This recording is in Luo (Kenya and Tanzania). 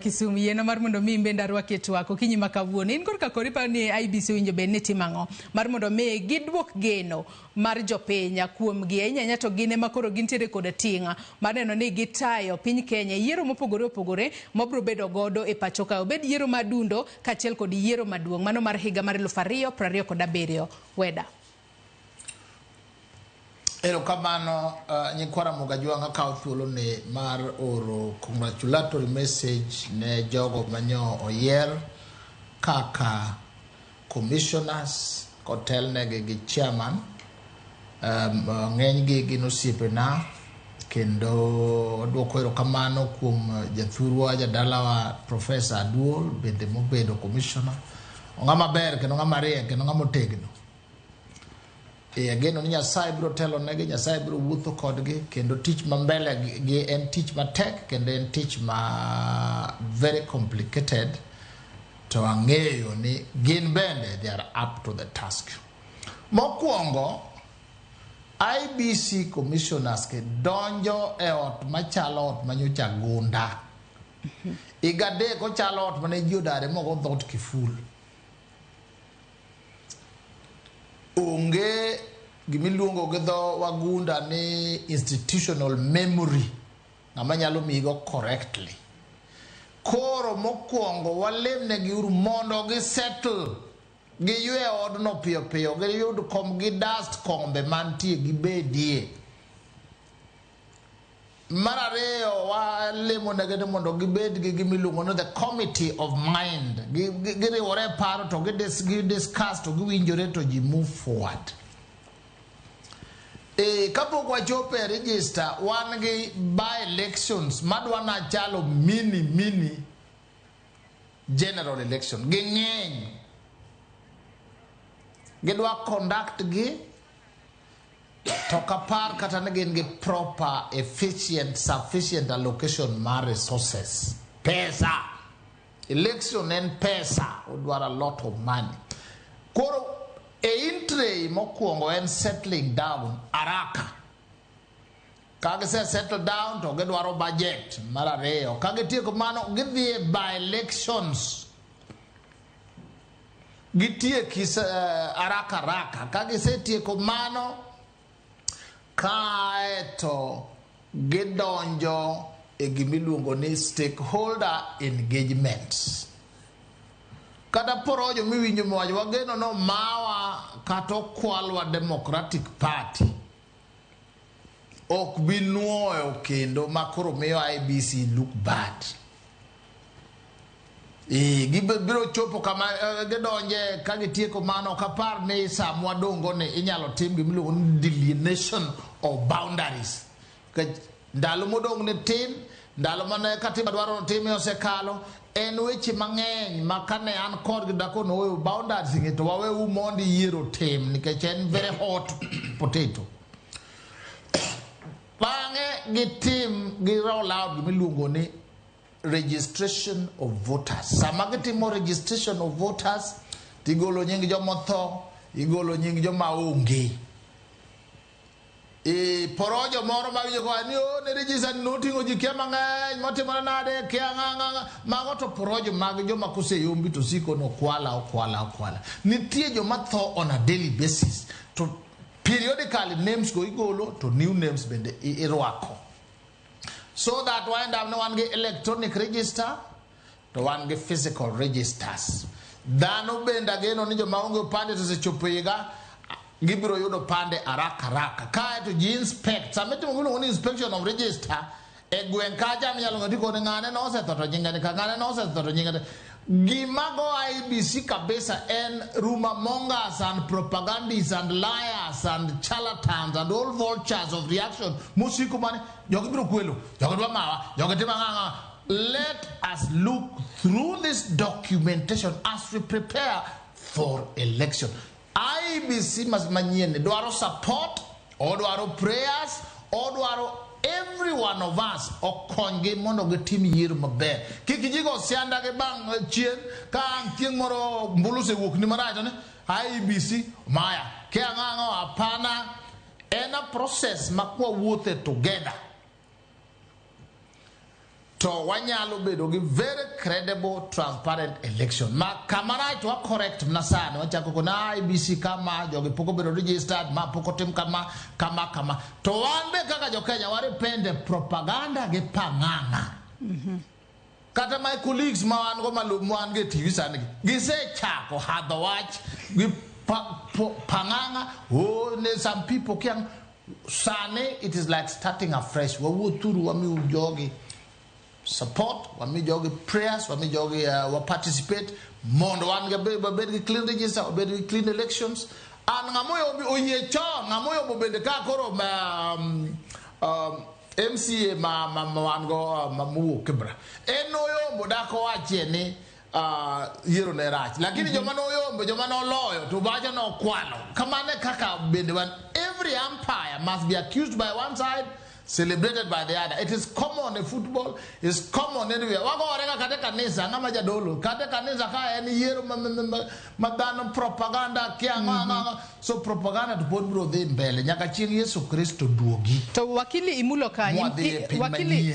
Kisumu yiena mar mondo mi bende arwaki e twak okinyi ma kawuono. In korka kori paro ni IEBC owinjo bed ni timo ang'o mar mondo mi giduok geno mar jopiny kuomgi ahinya ahinya to gin ema koro gintiere kod ting' mar neno ni gitayo piny Kenya e yiero mopogore opogore mabiro bedo godo e pacho ka obed yiero mar dundo kaachiel kod yiero maduong' mano mar higa mar 2027. Weda. Erokamano nyikwa Ramogi Ajwang' akawo thuoloni mar oro congratulatory message ne jogo manyo oyier kaka commissioners kotelnegi gi chairman. Ng'enygi gin osiepena kendo aduoko erokamano kuom jathurwa jadalawa Professor Aduol bende mobedo commissioner. Ong'ama ber kendo ng'ama riek kendo ng'ama otegno. E, ageno ni Nyasaye biro telonegi, Nyasaye biro wuotho kodgi kendo tich ma mbele gi en tich matek kendo en tich ma very complicated to ang'eyo ni gin bende they are up to the task. Mokwongo, IEBC commissioners ke donjo e ot machalo ot manyocha gunda. Higa 3 ochalo ot mane ji odare mogo dhoot kiful. Onge gimiluongo gi dho wagunda ni institutional memory ng'ama nyalo miyigo correctly. Koro mokwongo walemnegi uru mondo gi settle giywe odno piyo piyo giyud kom gi dust kombe mantie gibedie. Mar ariyo walemo negi ni mondo gibed gi gimiluongo ni the committee of mind. Giriwore e paro to gi discuss to giwinjore to ji move forward. E, kapok wachopo e register, wan gi by elections madwa nachalo mini mini general election. Ging'eny. Gidwa conduct gi to ok apar kata ni gin gi proper efficient sufficient allocation mar resources. Pesa. Election en pesa, odwaro a lot of money. Koro e entry mokwongo en settling down haraka. Ka gise settle down to gidwaro budget mar ariyo. Ka gitieko mano gidhi e by elections. Gitieki haraka haraka. Ka gisetieko mano kaeto gidonjo e gimiluongo ni stakeholder engagements. Kata porojo miwinjo miwacho wageno no mawa kata okwalwa Democratic Party ok bi nuoyo kendo makoro miyo IEBC look bad. E, gibiro chopo kama gidonje ka gitieko mano ok apar ni sa mwadongo ni inyalo tim gimiluongo ni delineation of boundaries. Nikech ndalo modong' ni tin, ndalo mane katiba dwaro notime osekalo, en weche mang'eny ma kane an kodgi dakono oyo boundaries gi to waweuru mondo yiero tim nikech en very hot potato. Bang'e gitim gi roll out gimiluongo ni registration of voters. Sama gitimo registration of voters, tigolo nying jomotho, igolo nying joma onge. E, porojo moro ma winjo koa ni o ne register ni noting'o ji kia mang'eny motimore nade kia ng'a ng'a ng'a mago to porojo mag joma koseyombi to siko no kwala okwala okwala. Nitie joma tho on a daily basis to periodically names go igolo to new names bende irwako. So that we end up ni wan gi electronic register to wan gi physical registers. Dhano bende ageno ni joma onge opande to osechopo higa gibiro yudo opande haraka haraka. Kae to ji inspect. Sama itimo gimiluongo ni inspection of register e gweng' kacha minyalo ng'eyo tikoni ng'ane nosetho to nyinge ni ka ng'ane nosetho to nyinge ni. Gima go IEBC kabisa en rumor mongers and propagandists and liars and charlatans and all vultures of reaction mosiko mane jogi biro kwelo, jogi dwa mawa, jogi timo ang'o ang'o. Let us look through this documentation as we prepare for election. IEBC manyien ni dwaro support, odwaro prayers, odwaro every one of us okonygi mondo gitim yiero maber. Kik ji go sianda gi bang' chien ka ang' chieng' moro mbulu osewuok ni marach to ni IEBC maya kia ang'o ang'o hapana. En a process ma kwawuothe together. To wanyalo bedo gi very credible, transparent election. Ma kamarach wa correct mana sani, wachako kona IEBC kama jogi pok obedo registered, ma pok otim kama, kama, kama. To wan be kaka jo Kenya warepende propaganda gi pang'ang'a. Kata my colleagues ma wan go ma wan go e TV sani gi, gisechako hadho wach gi pang'ang'a. Oh, ne some people kiang sani it is like starting afresh. Wawuothuru wamiu jogi support, wami jogi prayers, wami jogi wa participate mondo wan wabed gi clean register, wabed gi clean elections. An ng'amoyombi oyie chon, ng'amoyombo bende ka koro MCA ma wan go ma mowuok Kibra en noyombo dak owachie ni yiero ne rach, lakini joma noyombo, joma noloyo to wacho nokwalo. Kamano e kaka bende wan, every umpire must be accused by one side, celebrated by the other. It is common in football, it's common anywhere. Wagore ga kata e kanisa, ng'ama jadolo, kata e kanisa ka en yiero ma dhano propaganda kia ang'o ang'o ang'o. So propaganda to pod biro dhi mbele nyaka chieng' Yesu Kristo duogi. To wakili imulo kanyo. Mwadhi e piny wakili manyien.